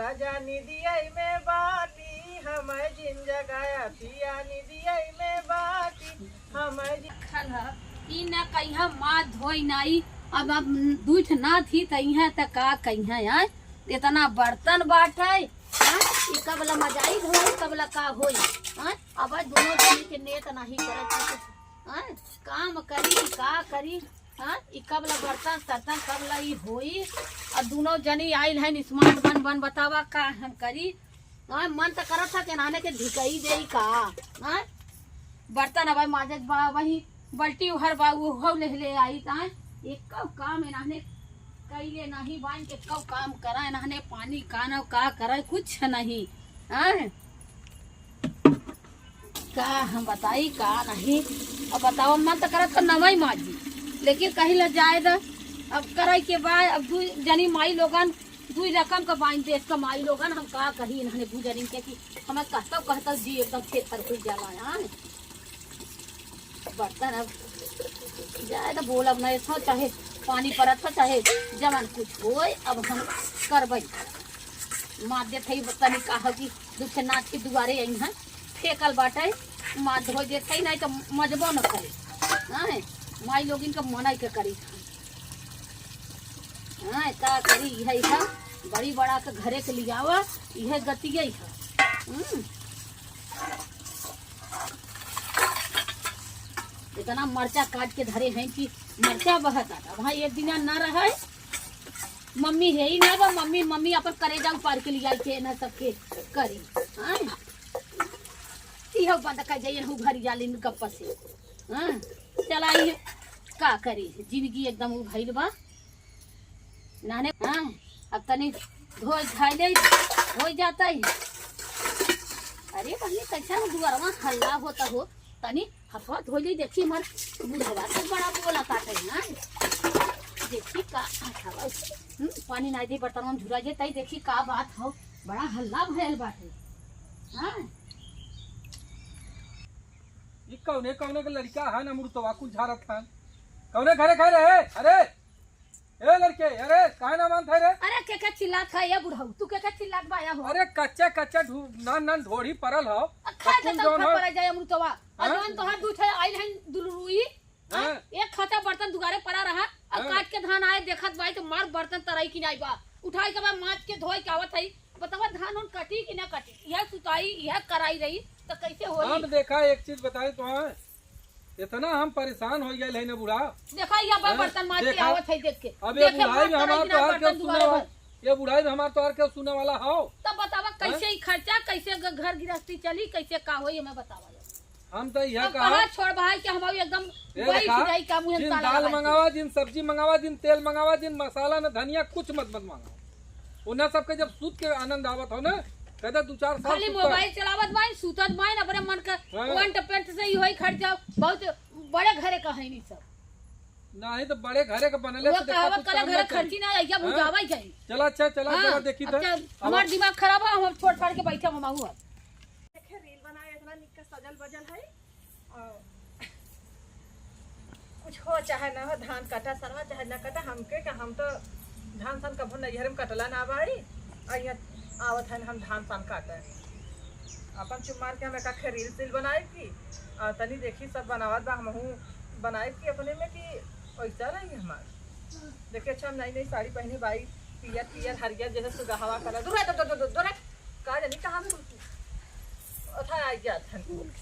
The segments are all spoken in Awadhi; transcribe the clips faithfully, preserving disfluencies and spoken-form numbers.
राजा निदियई में बाटी, हमै जिन जगाया पिया निदियई में बाटी, हमै जिन रखल ह। ई ना कहिया माथ धोई नाई, अब, अब दूठ ना थी त इहाँ त का कहिया आय? इतना बर्तन बाटे, हाँ? ई कबला मजाई धोई, कबला का होई, हाँ? अब दोनों जनी के नेत नाही करत है कुछ, हाँ? काम करी कि का करी, हाँ? ई कबला बर्तन सर्तन कबला ई होई? और दोनों जनी आइल हैं smart बन बन, बतावा का हम करी? हाँ, मन त करत था कि नाने के धिकई देई का, हाँ? बर्तन अब माजत बा, वही बल्टी उहर बा, उहो लेहले आई, हाँ? एको काम इन्हने कइले नहीं, बाइन के एको काम करा इन्हने, पानी काना का करे, कुछ नहीं, हाँ? का हम बताई, का नहीं। अब बताओ, मन त करत तो नवई माजी, लेकिन कहीं ला जाए द। अब करे के बा, अब दू जनी माई लोगन, दू रकम का बाइन देश का माई लोगन, हम का कही इन्हने दू जनी के कि हमें कहता, कहता जी एकदम थेथर हो जाला है। बर्तन अब जाए द, बोलब ना, ऐसा चाहे पानी परत हो, चाहे जवन कुछ होए, अब हम करबई। मार देत हई, तनी का हो कि दुखे नाची दुआरे आई हैं, फेंकल बाटे, मार धो देत हई, नहीं तो मजबो न करे। हाँ, माई लोगिन के मनाई के करी। हाँ, का करी, इहे, इहे, बड़ी बड़ा के घरे के लियावा, इहे गतिये है। हम्म। इतना मरचा काट के धरे हैं कि मरचा बहत आता। वहाँ एक दिन ना रहे, मम्मी है ही ना बा, मम्मी, मम्मी अपन करेजा उपार के लिया के ना सबके करी। हाँ? इहो बंद कर जाइए, हूँ घर जालिन गप्प से। हाँ? चला, ये का करी, जिंदगी एकदम उ भइल बा। नाने, हाँ, अब तनी धोए धाए ले, हो जाता है। अरे बहिनी, कैसा दुआरवा हल्ला होता हो, तनी हथवा धो ले, देखी हमार बुढ़वा से बड़ा बोला काटे ना। देखी का हथवा, हम्म, पानी नाई दे, बर्तन में झुरा जे, तई देखी का बात हो, बड़ा हल्ला भयल बाटे। हाँ। ई कौने, कौने के लड़का है ना, मुर्तवा कुल झारत है। कौने घरे, घरे है? अरे, ए लड़के, अरे, काहे ना मानत है रे? अरे, के के चिल्लात है ये बुढ़ऊ? तू के के चिल्लात बा या हो? अरे, कच्चा, कच्चा ढू-, नान, नान ढोढ़ी परल हो। आ, खाए तो कुल तो जौन उठा हो। पड़ा जाए अमृतवा। और हाँ? जौन तोहार दूध है, आइल है दुलरुई। हाँ? हाँ? एक खाचा बर्तन दुआरे पड़ा रहा, और हाँ? काट के धान आए, देखत बाई तो मार बर्तन तराई की नाई बा। उठाई के बा, माज के धोई के आवत है। बतावा, धान उन कटी कि ना कटी? यह सुताई, यह कराई रही, तो कैसे होई? हम देखा, एक चीज बताई तो, हाँ? इतना हम परेशान हो गए है ना बूढ़ा। देखा, ये बा हैं? बर्तन माज के देखा, आवत है देख के। अब ये देखे बुढ़ाई मार में हमार तोहार के सुने वाला, ये बुढ़ाई में हमार तोहार के सुने वाला हो। तब बतावा, हैं? कैसे ही खर्चा, कैसे ग-, घर गृहस्थी चली, कैसे का होई, हमें बतावा। हम तो यह अब कहा, कहा छोड़ भाई कि हम एकदम ए बैठ देखा, जाई का मुँह जिन ताला दाल लगा के। मंगावा, जिन सब्जी मंगावा, जिन तेल मंगावा, जिन मसाला न धनिया, कुछ मत, मत मंगावा। उन्हें सबके जब सूत के आनंद आवत हो ना, कहते दो चार साल खाली सुता। मोबाइल चलावत बाइन, सूतत बाइन, अपने मन का हाँ। वंट पेंट से ही होई खर्चा, बहुत बड़े घरे का है नहीं सब। नहीं तो बड़े घरे का बनले वो से देखा कहावत कुछ करे काम घरे ना चली। खर्ची ना आई, क्या हाँ? बुझावा ही जाई। चला अच्छा, चला, हाँ, चला देखी अब तो। चल, अब हमार दिमाग खराब है, हम छोड़ छाड़ के बैठे हम आऊ अब। देखे रील बनाए इतना निक के सजल बजल है। और कुछ हो चाहे ना हो, धान काटा सरवा चाहे ना काटा, हमके का, हम तो धान सन कभो नैहर में कटला ना बाई। और यहाँ आवत है हम धान सन काटे। अपन चुप मार के हम एक आखे रील सील बनाए की, और तनी देखी सब बनावत बा, हमहू बनाए की अपने में कि पैसा रही हमार। देखिए अच्छा, हम नई नई साड़ी पहने बाई, पियर पियर हरियर जैसे सुगहवा कलर। दूर हट, दूर, दूर, दूर हट। का जानी कहाँ से उठा आ जात हन।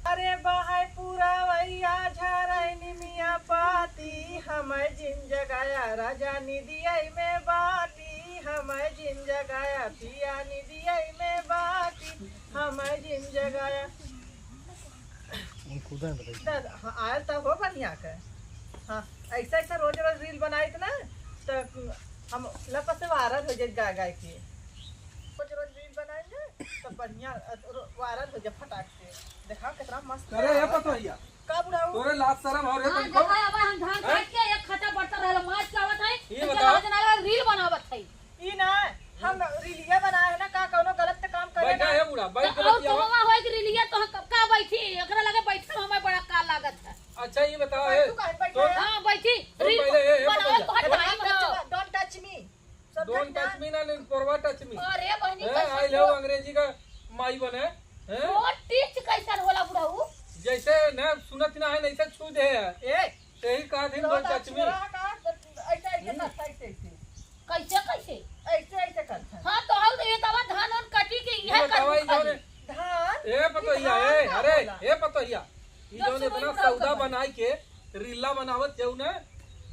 अरे बहाय पुरवैया झरै निमिया पाती, हमै जिन जगाया राजा निदियै में बाटी, हमै जिन जगाया पिया निदियै में बाटी, हमै जिन जगाया। हम खुद हैं बताइए। दादा, हाँ, आयल त हो बढ़िया के। हाँ, ऐसा, ऐसा रोज रोज रील बनाइत ना, त हम लपस से वायरल हो जाइत गा, गा के। रोज रोज रील बनाए ना, त बढ़िया, अ, रो-, वायरल हो जाए फटाक से। देखा कितना मस्त अरे, ये आवत। पतोहिया। का बुढ़ाऊ? तोरे लाज शरम हो रे हाँ, तुमको? देखा, अब हम धान हैं? काट के एक खटा बर्तन रहल, माज के आवत है, ये इनके बताओ। लाज ना लगे, रील बनावत है। ई ना, हम रीलिया बनाए है ना, का कौनो गलत काम करे बैठा ना? है बूढ़ा, बैठ तो के और बतियावा। तुम वहाँ होए कि रीलिया तो हम कब का बैठी? एकरा लगे बैठे में हमें बड़ा का लागत है। अच्छा, ये बताओ, तो ए, तू काहे बैठा तो है? हाँ, बैठी। तुम रील पहले, ए, ए, बनाओ, पकड़ जा। तोहर ए, टाइम हो। Don't touch me। सब Don't touch me ना, नहीं पोरवा touch me। अरे बहनी, हैं, कैसन आइल हो तो अंग्रेजी का माई बने, हैं? Don't touch कैसन होला बुढ़ऊ? जैसे ना सुनत ना है, नहीं से छू दे है। ए, यही कहा थी, तो don't touch me। छोरा का, ऐसे, ऐसे हम्म। करता, ऐसे, ऐसे। कैसे, कैसे? ऐसे, ऐसे करता। हाँ, तो हम तो ये तवा धान उन कटी के ये इहे बतावा, करबू ई जौन खाली। धान, ए पतोहिया, ई धान ए, का अरे, होला? ए पतोहिया, ई जब जौन से इतना वही काम सौदा करबा। बनाई के रिल्ला बनावत जाऊ ना,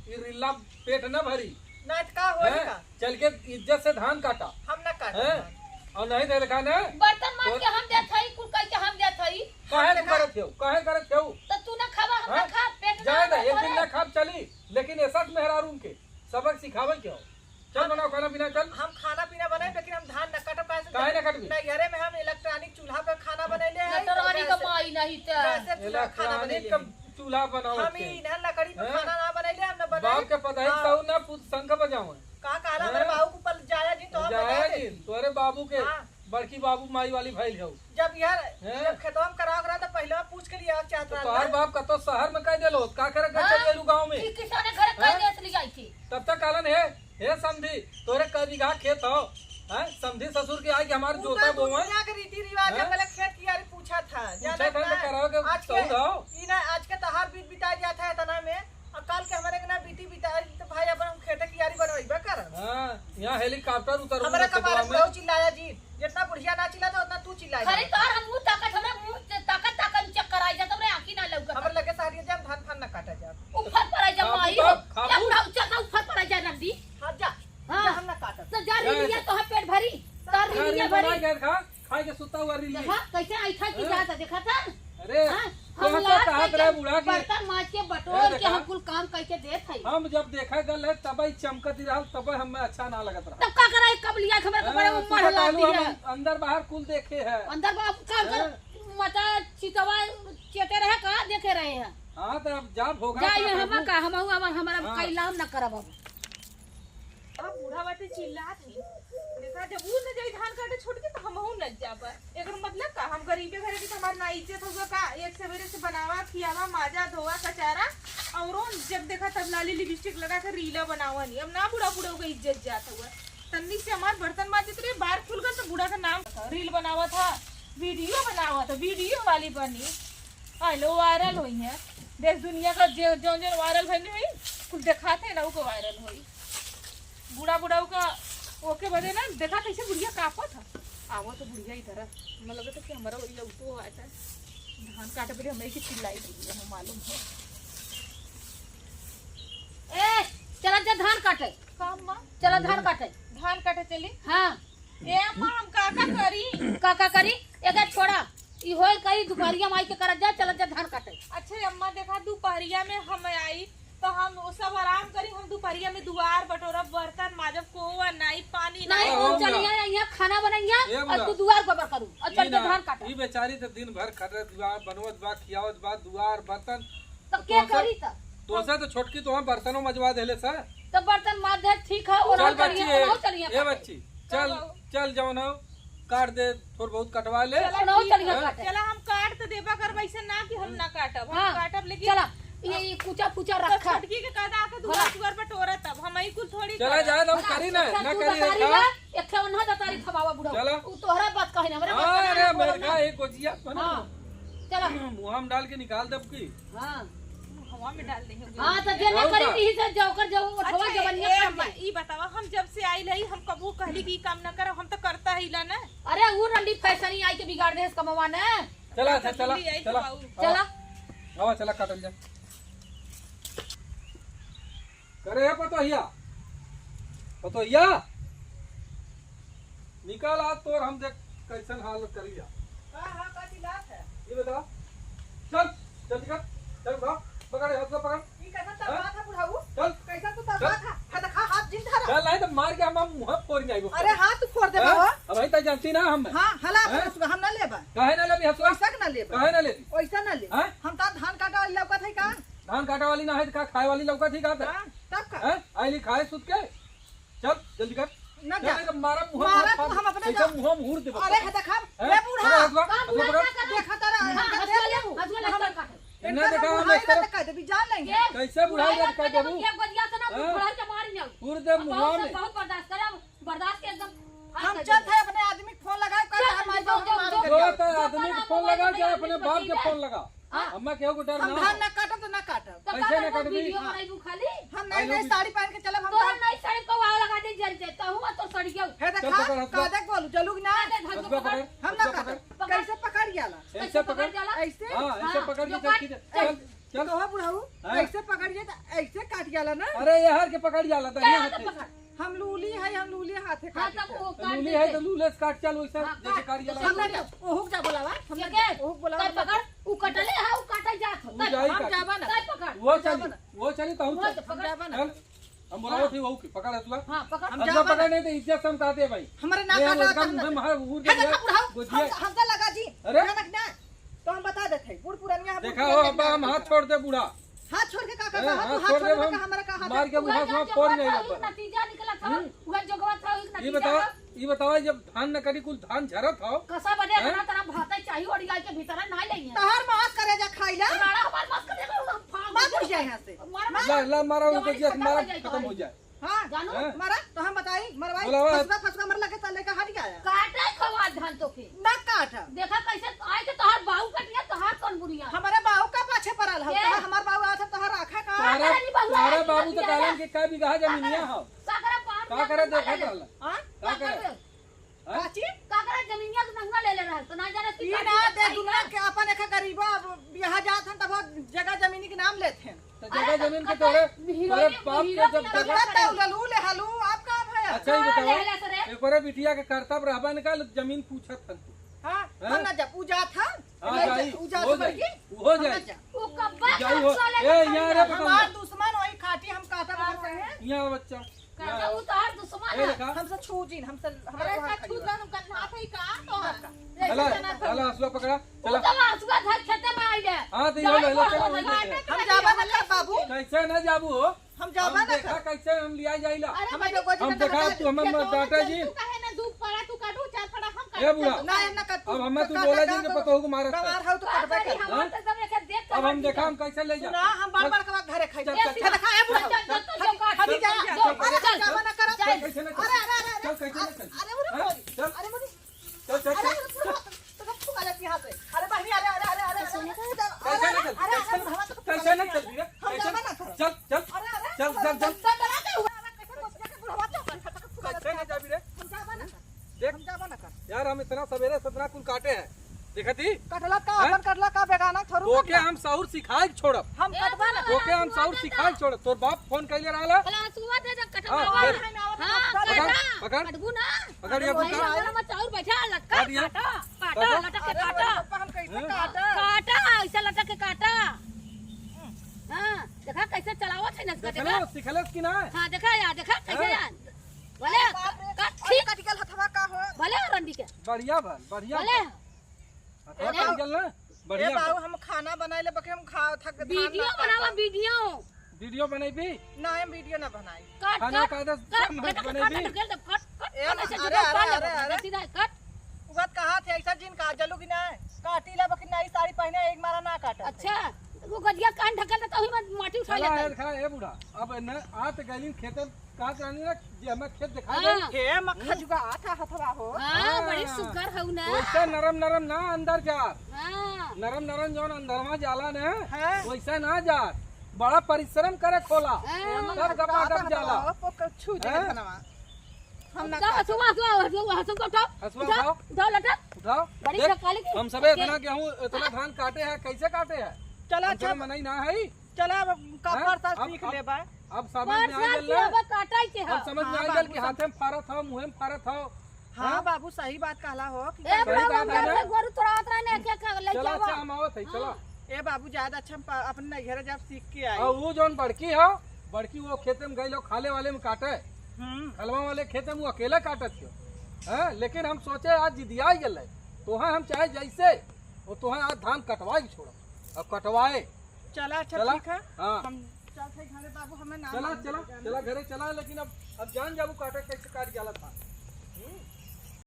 ई रिल्ला पेट न भरी। ना त का होई हैं? का? चल के इज्जत से धान काटा। हम ना काटब हैं? धान। और नहीं दे रखा ना? बर्तन माज तो के हम देत हई, कुल कह के हम देत हई। काहे हम तू देखा करत हो? काहे करत हो? तो तू ना खावा, हम ना हैं? खा, पेट ना जाए दे, भरे एक दिन तोरे। ना खाब चली, लेकिन ऐसा मेहरारून के सबक सिखावे के हो। चल हम, बनाओ खाना पीना, चल। हम खाना पीना बनाए, लेकिन हम धान न काटब, काहे से काहे न काटबी? नैहरे में हम electronic चूल्हा पे खाना बनैले हैं, लटरवारी तो का गैस, माई नहीं त। गैस से चूल्हा खाना electronic बनैले का हैं। चूल्हा बनावत हम के। ई इन्हन लकड़ी पे हैं? खाना ना बनैले, हम न बनाई। बाप के पता है, हाँ। तऊ ना पूत शंख बजावे। का कहला, हमरे हैं? बाबू के ऊपर जाया जी, तो हम जाया बता दे। जी, तोरे बाबू के हाँ। बड़की बाबू माई वाली भइल हऊ। जब यार, हैं? जब खेतवा में करावत रहा, तो पहिले पूछ के लिए चाहत तो रहा तोहार ना। बाप का तो शहर में कह देलो, का करे, हाँ? चल गेलू गाँव में? कि किसाने घरे कह हैं? देत ले जाई थी। तब तक कहलन, हे, हे समधी, तोरे कै बीघा खेत हो? हैं? समधी ससुर के आए कि हमार उ जोता तो बोवा? दुनिया के रीति रिवाज है, हैं? पहले खेत कियारी पूछा था, पूछा जाना था, तो ना? करावे के आज के, सौदा हो? ई ना, आज के तहार बीत बिता जात है इतना में, और कल के हमारे के ना बीती बिता, तो भाई अपन हम खेते कियारी बनवाइबे करब। हाँ, यहाँ helicopter उतर हमरा उतर कपारे खेतवा में। बुढ़ऊ चिल्लाया जी, जितना बुढ़िया ना चिल्लाता, उतना तू चिल्लाया। खाली तोहर हम मुंह ताकत, हमरा मुंह ताकत, ताकत चक्कर आई जात, हमरा आँखी ना लौकत। हमर लगे सारी जब धान फान ना काटा जात। उफर पड़ा जा खाबू माई तो हो। खाबू। या बुढ़ऊ चल, उफर पड़ा जा नंदी। हाँ, जा। हाँ। जा, हम ना काटब। तो जा जा, रिलिया जा। तो है पेट भरी। तो जा, रिलिया रिल बना भरी। के खा, खाए के सुता हुआ रिल। देखा, कैसे ऐठा की हाँ। जात है, देखा था? अरे, हाँ, हम तोहसे लाज कहत के रहे जब बूढ़ा की बर्तन माज के बटोर ए, के देखा। हम कुल काम करके देत हई। हम जब देखा गल है, तबे चमकत ही रहल, तबे हमें अच्छा ना लगत रहा। तब का करा, कब लिया के हमरा हैं, कपड़ा में तू मढ़ बता लाग लू, हम दिया। अंदर बाहर कुल देखे हैं। अंदर बाहर का कर, हैं? मता चितवा चेते रहे, का देखे रहे हैं? हाँ, तो अब जा भोगा जा, का ये करबू? हमा का, हमहू अब हमारा हाँ। कैलाम ना करब अब। अब बूढ़ा बाटे चिल्लात है। देखा, जब ऊ न जाई धान काटे छोटकी, तो हमहू न जाब। एकर मतलब का? हम गरीबे घरे के, तो हमार ना इज्जत होगा का? एक सवेरे से बनावा, खियावा, माजा, धोवा, कचारा, औरो जब देखा तब लाली लिपस्टिक लगा के रीला बनावा नहीं। अब ना बूढ़ा बूढ़ा के इज्जत जात हुआ। तन्नी से हमार बर्तन माजत रही, बार खुल गल तो बूढ़ा का नाम रील बनावा था, वीडियो बनावा था, वीडियो वाली बनी। आइलो वायरल होई है, देश दुनिया का जे जौन जौन वायरल भइल होई, कुल देखाते ना ओके वायरल होई। बूढ़ा बूढ़ा का ओके बदे ना देखा कैसे बुढ़िया कापत है। आवो तो बुढ़िया इधर है। हमें लगता कि हमारा वही लौटो आता है। धान काटे पहले हमें की चिल्लाई दी है, हमें मालूम है। ए, चला जा धान काटे। का अम्मा? चला धान काटे। धान काटे चली? हाँ। ए अम्मा, हम का का करी? का का करी? एकर छोड़ा। ई होइल करी, दुपहरिया माई के करत जा, चलत जा धान काटे। अच्छा अम्मा, देखा, दुपहरिया में हम आई, तो हम वो सब आराम करी, हम दुपहरिया में दुआर बटोरब, बर्तन माजब, कोवा नाई, पानी नाई, नाई। तू चलिया, यहाँ खाना बनइया ए और बुढ़ा। तू दुआर गोबर करू और चल के धान काटा। ई बेचारी तो दिन भर खटत बा, बनवत बा, खियावत बा, दुआर, बर्तन। तो तो के तोसे, करी त? तोसे तो छोटकी तो हम बर्तनों मजवा देले सा। तो बर्तन माज दे, ठीक है, चल ओनहु बच्ची, चलिए, ए, ओनहु चलिए ए काटे। बच्ची, चल, हाँ, बाबू। चल जौन हो, काट दे, थोड़ बहुत कटवा ले। चला, ओनहु ठीक चलिए है। काटे। चला, हम काट तो देबा करब, ऐसे ना कि हम ना काटब, हम हाँ, काटब, लेकिन चला, ये, ये कुचा पुचा तो रखा। छोटकी के कह दा के दुआर हाँ। दुआर बटोरा तब, हम ई कुल थोड़ी चला करब। जाए, हम हाँ, करी ना, अच्छा, ना तू करी ना, बतारी का? ना, एक ठे ओनहु दतारी थमावा बुढ़ऊ। चला। उ तोहरा बात कहे ना, हमरा बात हाँ, कहे ना, अरे, बोला मेरे ना। का एक गोजिया बना हाँ, दो। चला। मुँह में डाल के निकाल देब की? हाँ। हवा में डाल दे होगे। हाँ, तो जे ना और करी का? यही से जो कर जो उठवा अच्छा, जवनिया ए, काट अम्मा, दे। ई बतावा, हम जब से आइल हई, हम कबू कहली कि ई काम ना करब, हम तो करता ही ला ना। अरे, उ रंडी फैशन ही आई के बिगाड़ दे इस कमवा ने। चला, अच्छा, चला, जल्दी आई तो चला। बाऊ। चला। आवा, चला, काटल जा। करे है पतोहिया। पतोहिया। निकाल आज तोर हम देख कैसन हालत करी जा। हाँ, हाँ, का चिल्लात है? ये बता। चल, जल्दी कर। चल, उठा। पकड़, हाथ से पकड़। ई कैसा हाँ? तलवार था बुढ़ऊ? चल। कैसा तू तलवार चल। था? है देखा, हाथ जिन धरा। चल, नहीं तो मार के हम मुँह फोड़ जाएगो। अरे, हाथ तू फोड़ देबा हाँ? हो। अब भाई, तै जानती ना हम। हाँ, हला हाँ? हसुआ, हम ना लेबा। काहे ना लेबी हसुआ? वैसा के ना लेबा। काहे ना लेबी? वैसा ना लेबा। हाँ? हम तो धान काटा वाली लौकत है का? धान काटा वाली ना है, तो का खाए वाली लौकत ही का? हाँ, तब का? हैं? आइली खाए सुत के? चल, जल्दी कर। ना चल, जा। नहीं तो मारा मुँह मारा में तू, हम अपने ऐसा जा-, मुँह में हूर दे अरे, बता। है देखा, हैं? ए बूढ़ा, अरे, हसुआ, का हसुआ बुढ़ा पकड़। का कर देखा तारा, हाँ, हम हसुआ देख ले, लेबू। हसुआ ले, हम चल काट। इन्हें इनका देखा, हम बुढ़ाई ऐसा ना तो कह देबी, जान लेंगे। कैसे बुढ़ाई ये ना कह देबू? ये गोदिया से ना, तू हैं? फड़ा के मार जाओ। हूर दे अब मुँह हमसे में। बहुत बर्दाश्त करे, अब बर्दाश्त के एकदम हाथ हम कर चलत देंगे। है, अपने आदमी के फोन लगाए, कल जो, हमारे जो, बाबू जो, मार जो, देंगे। जो, तो जो आदमी के फोन लगा, चाहे अपने बाप के फोन लगा। हाँ। अम्मा केहू को डर हम ना धान हो। ना काटब तो ना काटब। कैसे ना काटबी? वीडियो बनाई तू खाली। हम नई, आई नई लो साड़ी पहन के चलब, हम तोरा तो नई साड़ी को वाव लगा दे, जर दे, तो हुआ तो सड़ गयो। हे चल देखा, पकड़ हथुआ। का देख बोलू, जलू कि ना? दे, दे, हथुआ धर पकड़, पकड़। हम ना हथुआ काटब। पकड़। कैसे पकड़ जाला? ऐसे कैसे पकड़। पकड़ जाला? ऐसे? हाँ, ऐसे हाँ, पकड़ के जो चल काट, सीधे। चल। चल, चल। कहो बुढ़ऊ, हाँ। ऐसे पकड़ के तो ऐसे काट जाला ना? अरे, ये हर के पकड़ जाला, दहिना हाथ से। पकड़। हम लूली है, हम लूली हाथे हाँ, काट तब के। वो तो काट लूली है देते। तो लूले से काट चल, वैसे हाँ, जैसे काट। काट जाला। हम ना जाब, ओहुक जा बोलावा, हम ना जाब, ओहुक बोलावा, तब हम ना पकड़, जाब। उ कटले है, उ काटा जात हो। उ जाई हम काट। जाबा ना। तब पकड़। वो चली, जाबा ना। वो चली तो हम वो चल। तो पकड़। हम जाबा ना। चल। हम बोलावत ही वहू के, पकड़ हथुआ। हाँ, पकड़। हम हथुआ जाबा पकड़ ना। नहीं तो इज्जत से हम काटे भाई। हमरा ना ये काटा, हटका हम मुँह में मार, उहुर हे दे देखा दिया, बुढ़ऊ, गोजिया। हम, हमसे लगा जी। अरे। भयानक ना। तो हम बता देते हैं, बूढ़ पुरनिया हम देखा हो, अब्बा, हम हाथ छोड़ दे बूढ़ा। हाथ छोड़ के का करबा? हैं, हाथ तू हाथ छोड़ छोड़ दे, दे, हम का हमरा का हाथ मार के है? मुँह से फोड़ नहीं जाता। नतीजा निकला था, हम्म। उहे जोगवा था, उहे ई नतीजा बतावा, है। ई बतावा, जब धान न कटी, कुल धान झरत हो। कसा बजे हैं? इतना तरह भाते चाही, ओड़ी गाय के भीतर ना लेइए। तहार मांस करे जा खाइला। राड़ा हमार मांस करे जा, हम फाड़ मत दे। उठ जाए यहाँ से। मार, मार। ला, ला, मारा, जवानी उनके जेठ खत्म मारा, हो जाए खत्म हो तुम्हारी। जाए। हाँ, जानू? हैं? मरा, तो हम बताई, मरवाई, बोलावा। फसुआ, फसुआ मरला के तले का हट गया। काटे खवा धान तो के। ना काट। देखा कैसे आए के तोहार बाऊ कटिया, तोहार कौन बुढ़िया? हमारे बाऊ का पाछे पड़ल हो, के? तोहार, हमार बाऊ आवत है, तोहार आखा का? तोहरा, अरे, नहीं, बाऊ तोहरा आए, बाबू तो बाऊ कहलन आए। कि कै बीघा जमीनिया हो। का करे पान का करे का देखत खाए? रहला? हाँ? का का करे? करे? हाँ? काची? का करे जमीनिया तो नंगा ले ले रहा, तो ना जाने ई का ना दे, दुनिया के अपन एक गरीबा अब बियाह जात हन, तब जगह जमीनी के नाम लेत हन। तो अरे जगह तो जमीन के तोरे, हीरो तोरे ने, बाप हीरो के जब ने जगह लगा तो ललू ले हलू, आप का भया? अच्छा, ये हाँ, बताओ, ले, ले, सरे। एक बार बिटिया के करतब रहबा न का, जमीन पूछत हन तू। हाँ, हैं? हम ना जब उ जात हन, हाँ, ले जाई, जा, उ जात हो हन जाई, बड़की, हो हम ना जाई। जा। उ कब्बा जाई हो। सब साले ए, के यार, खरीदा। बताओ। हमार दुश्मन वही खाटी हम काटब हाँ। घर से हैं। यहाँ बच्चा। काटा, उ तो हर दुश्मन ए, है। देखा। हमसे छू जिन, हमसे, हमसे अरे, वहाँ का खड़ी छू बा। जान, उनका हाथ है का? तो हला, हला, हसुआ पकड़ा, उ चला। तो हसुआ धर खेते में आइले। हाँ, तो ये जाई लो, लो, को चलो, हम वहीं काटे खेते। हम जाबा ना कर बाबू। कैसे ना जाबू हो? हम जाबा हम ना देखा कर। कैसे हम लिया जाइला। अरे, हम बड़ी तो कुछ हम ना देखा, करते। तू हमें मत डांटे जी। तू कहे ना, दू पड़ा तू काटू, चार पड़ा हम ए काटू, बूढ़ा, चल तू ना, काट। हम ना कर, अब हमें तू काटा बोला जिनके पतोहू को मारत है। गंवार हो तो काटबे कर। हमार तो एकदम एक देख के अब हम हट देखा, गया। हम कैसे ले जा। सुना, हम बार बार के घरे खाई। चल, चल, चल। देखा, ए बूढ़ा। चल, चल, चल, जो काट, हटी जा। जो काट, अरे, चल। जाबा ना कर। चल, कैसे ना चल। अरे, अरे, अरे, अरे। चल, कैसे ना चल। अरे, अरे, हाँ? चल। अरे, अरे। चल, चल, अरे, चल, अरे, चल। बुढ़ा, तो कब फुआ लेती यहाँ से? अरे, बहनी, अरे, अरे, अरे, अरे, सुनो। अरे, कैसे अरे, ना चल, अरे, कैसे अरे, ना बुढ़ा, तो चल, कब फुआ लेती यहाँ से? कैसे ना चल, रे? हम कैसे? जाबा ना कर। चल, चल। अरे, अरे, चल, चल, चल। डरा के हुआ, कैसे कुछ जाके बुढ़वा तो कैसे ना जाबी रे? हम जाबा ना कर। देख। हम जाबा ना कर। यार, हम इतना सवेरे से इतना कुल काटे हैं। देखत ही? कटला का, हैं? अपन कटला का, बेगाना थरू ओके कटला। हम सौर सिखाए के छोड़ब। हम ए, कटबा ना। ओके हम सौर सिखाए के छोड़ब। तोर बाप फोन कैले रहला? भला हसुआ दे, जब हाँ, कटवा दे। हाँ, पकड़, काटा। पकड़। कटबू ना। पकड़ ये अरे पकड़। भाई, मत चाउर बैठा, लटका, काट दिया। काटा, काटा, काटा। लटक के अरे काटा। पापा, हम कैसे हैं? काटा? काटा, ऐसे लटक के काटा। हाँ, देखा कैसे चलावत है ना, देखा देखा। ना, सिखलस कि ना? हाँ, देखा यार, देखा कैसे हैं? यार। भले, बाप रे, कट, अरे ठीक। कट गल हथवा का हो? भले रंडी के। बढ़िया बा, बढ़िया भले। बा। हथवा ए कट बाबू, गल ना? बढ़िया ए बा। बाबू, हम खाना बनाए ले बके हम खा थक धान वीडियो ना बनावा, काटा। वीडियो। वीडियो बनैबी? ना, हम वीडियो ना बनाई। काट, खाना काट, का दस काट, कम लटक के बनैबी? काट, लटक के काट, काट, ए, काट, ऐसे अरे, सीधा अरे, काट, अरे, अरे। सीधा काट। उ बात कहा थे, ऐसा जिन का जलू की ना, काटी ला बकी नई साड़ी पहने, एक मारा ना काटा। अच्छा, वो गजिया कान ढकल देता, वही में माटी उठा चला लेता। यार, खा, ए बूढ़ा, अब न, आ त गइलिन खेते, कहा जानी ना, जे हमें खेत दिखा दे। हाँ। हे, मक्खा जुगा, आ था हथवा हो। हाँ, हाँ। बड़ी सुगर हऊ ना। वैसे नरम नरम ना अंदर जा। हाँ। नरम नरम जौन अंदरवा जाला ना, हाँ। वैसे ना जा। बड़ा परिश्रम करे खोला, हाँ। तब गपा गप जाला। छू दे हैं? धनवा। हम ना तो काटब। हसुआ, हसुआ, हसुआ, हसुआ को उठाओ। हसुआ उठाओ, उठाओ। उठाओ लटक। उठाओ। बड़ी देख, शक्तिशाली हम सबे के। इतना गेहूं, इतना धान काटे हैं, कैसे काटे हैं? चला, हम सबे अच्छा। मनई ना है। चला, अब का हैं? परसा अब, सीख अब, लेबा। अब समझ में पाँच आ साल गल की ना। अब काटा ही के अब है। समझ में हाँ, आ गल बाबू, कि सम- हाथे में फारत हो, मुँहे में फारत हो। हाँ, हैं? बाबू, सही बात कहला हो कि ए, सही बाबू, बात है ना। गोरू तोड़ावत रहे ने, के, के, ले चला, जावा। अच्छा, हम आवत है, हाँ। चला। ए बाबू, ज्यादा अच्छा हम पा-, अपन नैहर जब सीख के आई। और वो जौन बड़की हो, बड़की वो खेते में गई लोग खाले वाले में काटे। हम्म। खलवा वाले खेते में वो अकेला काटत हो। हैं? लेकिन हम सोचे आज जिदिया ही गल है। तोहे हम चाहे जैसे, वो तोहे आज धान कटवाए के छोड़ब। अब कटवाए। चला, अच्छा, चला। ठीक है। हाँ। हम चलत है घरे बाबू, हमें ना चला, मालूम चला, चला। चला घरे चला, लेकिन अब, अब जान जाबू काटे कैसे काट जाला था।